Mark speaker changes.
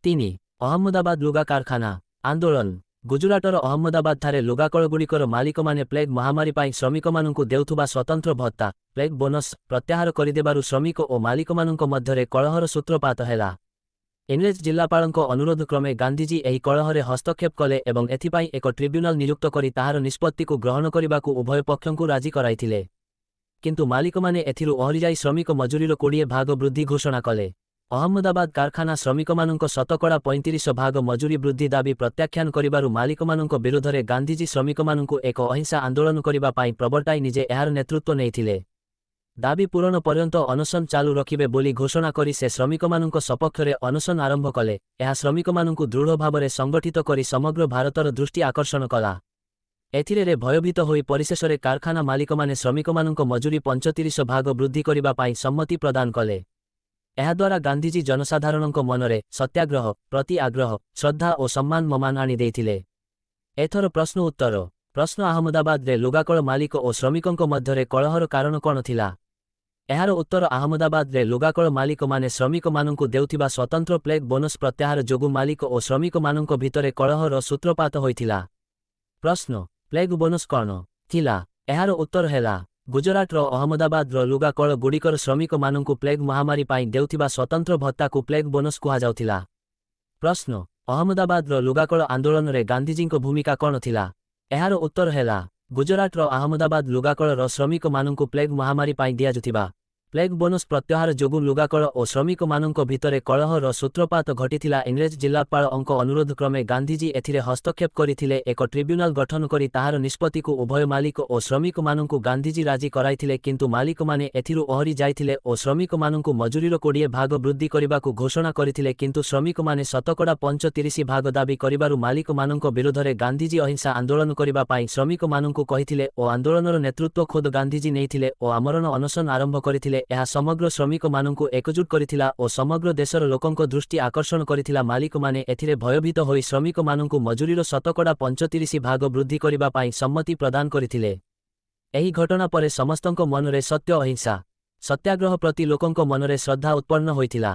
Speaker 1: 3. ଅହମ୍ମଦାବାଦ ଲୁଗା କାରଖାନା ଆନ୍ଦୋଳନ। ଗୁଜୁରାଟର ଅହମ୍ମଦାବାଦଠାରେ ଲୁଗାକଳଗୁଡ଼ିକର ମାଲିକମାନେ ପ୍ଲେଗ୍ ମହାମାରୀ ପାଇଁ ଶ୍ରମିକମାନଙ୍କୁ ଦେଉଥିବା ସ୍ୱତନ୍ତ୍ର ଭତ୍ତା, ପ୍ଲେଗ୍ ବୋନସ୍, ପ୍ରତ୍ୟାହାର କରିଦେବାରୁ ଶ୍ରମିକ ଓ ମାଲିକମାନଙ୍କ ମଧ୍ୟରେ କଳହର ସୂତ୍ରପାତ ହେଲା। ଇଂରେଜ ଜିଲ୍ଲାପାଳଙ୍କ ଅନୁରୋଧ କ୍ରମେ ଗାନ୍ଧିଜୀ ଏହି କଳହରେ ହସ୍ତକ୍ଷେପ କଲେ ଏବଂ ଏଥିପାଇଁ ଏକ ଟ୍ରିବ୍ୟୁନାଲ ନିଯୁକ୍ତ କରି ତାହାର ନିଷ୍ପତ୍ତିକୁ ଗ୍ରହଣ କରିବାକୁ ଉଭୟ ପକ୍ଷଙ୍କୁ ରାଜି କରାଇଥିଲେ। କିନ୍ତୁ ମାଲିକମାନେ ଏଥିରୁ ଓହରିଯାଇ ଶ୍ରମିକ ମଜୁରୀର 20 ଭାଗ ବୃଦ୍ଧି ଘୋଷଣା କଲେ। ଅହମ୍ମଦାବାଦ କାରଖାନା ଶ୍ରମିକମାନଙ୍କ ଶତକଡ଼ା 35 ଭାଗ ମଜୁରୀ ବୃଦ୍ଧି ଦାବି ପ୍ରତ୍ୟାଖ୍ୟାନ କରିବାରୁ ମାଲିକମାନଙ୍କ ବିରୋଧରେ ଗାନ୍ଧିଜୀ ଶ୍ରମିକମାନଙ୍କୁ ଏକ ଅହିଂସା ଆନ୍ଦୋଳନ କରିବା ପାଇଁ ପ୍ରବର୍ତ୍ତାଇ ନିଜେ ଏହାର ନେତୃତ୍ୱ ନେଇଥିଲେ। ଦାବି ପୂରଣ ପର୍ଯ୍ୟନ୍ତ ଅନଶନ ଚାଲୁ ରଖିବେ ବୋଲି ଘୋଷଣା କରି ସେ ଶ୍ରମିକମାନଙ୍କ ସପକ୍ଷରେ ଅନଶନ ଆରମ୍ଭ କଲେ। ଏହା ଶ୍ରମିକମାନଙ୍କୁ ଦୃଢ଼ ଭାବରେ ସଂଗଠିତ କରି ସମଗ୍ର ଭାରତର ଦୃଷ୍ଟି ଆକର୍ଷଣ କଲା। ଏଥିରେ ଭୟଭୀତ ହୋଇ ପରିଶେଷରେ କାରଖାନା ମାଲିକମାନେ ଶ୍ରମିକମାନଙ୍କ ମଜୁରୀ 35 ଭାଗ ବୃଦ୍ଧି କରିବା ପାଇଁ ସମ୍ମତି ପ୍ରଦାନ କଲେ। ଏହାଦ୍ୱାରା ଗାନ୍ଧିଜୀ ଜନସାଧାରଣଙ୍କ ମନରେ ସତ୍ୟାଗ୍ରହ ପ୍ରତି ଆଗ୍ରହ, ଶ୍ରଦ୍ଧା ଓ ସମ୍ମାନ ମମାନ ଆଣି ଦେଇଥିଲେ। ଏଥର ପ୍ରଶ୍ନ ଉତ୍ତର। ପ୍ରଶ୍ନ: ଅହମ୍ମଦାବାଦରେ ଲୁଗାକଳ ମାଲିକ ଓ ଶ୍ରମିକଙ୍କ ମଧ୍ୟରେ କଳହର କାରଣ କ'ଣ ଥିଲା? ଏହାର ଉତ୍ତର: ଅହମ୍ମଦାବାଦରେ ଲୁଗାକଳ ମାଲିକମାନେ ଶ୍ରମିକମାନଙ୍କୁ ଦେଉଥିବା ସ୍ୱତନ୍ତ୍ର ପ୍ଲେଗ୍ ବୋନସ୍ ପ୍ରତ୍ୟାହାର ଯୋଗୁଁ ମାଲିକ ଓ ଶ୍ରମିକମାନଙ୍କ ଭିତରେ କଳହର ସୂତ୍ରପାତ ହୋଇଥିଲା। ପ୍ରଶ୍ନ: ପ୍ଲେଗ୍ ବୋନସ୍ କ'ଣ ଥିଲା? ଏହାର ଉତ୍ତର ହେଲା, ଗୁଜରାଟର ଅହମ୍ମଦାବାଦର ଲୁଗାକଳ ଗୁଡ଼ିକର ଶ୍ରମିକମାନଙ୍କୁ ପ୍ଲେଗ୍ ମହାମାରୀ ପାଇଁ ଦେଉଥିବା ସ୍ୱତନ୍ତ୍ର ଭତ୍ତାକୁ ପ୍ଲେଗ୍ ବୋନସ୍ କୁହାଯାଉଥିଲା। ପ୍ରଶ୍ନ: ଅହମ୍ମଦାବାଦର ଲୁଗାକଳ ଆନ୍ଦୋଳନରେ ଗାନ୍ଧିଜୀଙ୍କ ଭୂମିକା କ'ଣ ଥିଲା? ଏହାର ଉତ୍ତର ହେଲା, ଗୁଜରାଟର ଅହମ୍ମଦାବାଦ ଲୁଗାକଳର ଶ୍ରମିକମାନଙ୍କୁ ପ୍ଲେଗ୍ ମହାମାରୀ ପାଇଁ ଦିଆଯାଉଥିବା ପ୍ଲେଗ୍ ବୋନସ୍ ପ୍ରତ୍ୟାହାର ଯୋଗୁଁ ଲୁଗାକଳ ଓ ଶ୍ରମିକମାନଙ୍କ ଭିତରେ କଳହର ସୂତ୍ରପାତ ଘଟିଥିଲା। ଇଂରେଜ ଜିଲ୍ଲାପାଳଙ୍କ ଅନୁରୋଧ କ୍ରମେ ଗାନ୍ଧିଜୀ ଏଥିରେ ହସ୍ତକ୍ଷେପ କରିଥିଲେ। ଏକ ଟ୍ରିବ୍ୟୁନାଲ ଗଠନ କରି ତାହାର ନିଷ୍ପତ୍ତିକୁ ଉଭୟ ମାଲିକ ଓ ଶ୍ରମିକମାନଙ୍କୁ ଗାନ୍ଧିଜୀ ରାଜି କରାଇଥିଲେ। କିନ୍ତୁ ମାଲିକମାନେ ଏଥିରୁ ଓହରି ଯାଇଥିଲେ ଓ ଶ୍ରମିକମାନଙ୍କୁ ମଜୁରୀର 20 ଭାଗ ବୃଦ୍ଧି କରିବାକୁ ଘୋଷଣା କରିଥିଲେ। କିନ୍ତୁ ଶ୍ରମିକମାନେ ଶତକଡ଼ା 35 ଭାଗ ଦାବି କରିବାରୁ ମାଲିକମାନଙ୍କ ବିରୋଧରେ ଗାନ୍ଧିଜୀ ଅହିଂସା ଆନ୍ଦୋଳନ କରିବା ପାଇଁ ଶ୍ରମିକମାନଙ୍କୁ କହିଥିଲେ ଓ ଆନ୍ଦୋଳନର ନେତୃତ୍ୱ ଖୋଦ ଗାନ୍ଧିଜୀ ନେଇଥିଲେ ଓ ଆମରଣ ଅନଶନ ଆରମ୍ଭ କରିଥିଲେ। ଏହା ସମଗ୍ର ଶ୍ରମିକମାନଙ୍କୁ ଏକଜୁଟ କରିଥିଲା ଓ ସମଗ୍ର ଦେଶର ଲୋକଙ୍କ ଦୃଷ୍ଟି ଆକର୍ଷଣ କରିଥିଲା। ମାଲିକମାନେ ଏଥିରେ ଭୟଭୀତ ହୋଇ ଶ୍ରମିକମାନଙ୍କୁ ମଜୁରୀର ଶତକଡ଼ା 35 ଭାଗ ବୃଦ୍ଧି କରିବା ପାଇଁ ସମ୍ମତି ପ୍ରଦାନ କରିଥିଲେ। ଏହି ଘଟଣା ପରେ ସମସ୍ତଙ୍କ ମନରେ ସତ୍ୟ, ଅହିଂସା, ସତ୍ୟାଗ୍ରହ ପ୍ରତି ଲୋକଙ୍କ ମନରେ ଶ୍ରଦ୍ଧା ଉତ୍ପନ୍ନ ହୋଇଥିଲା।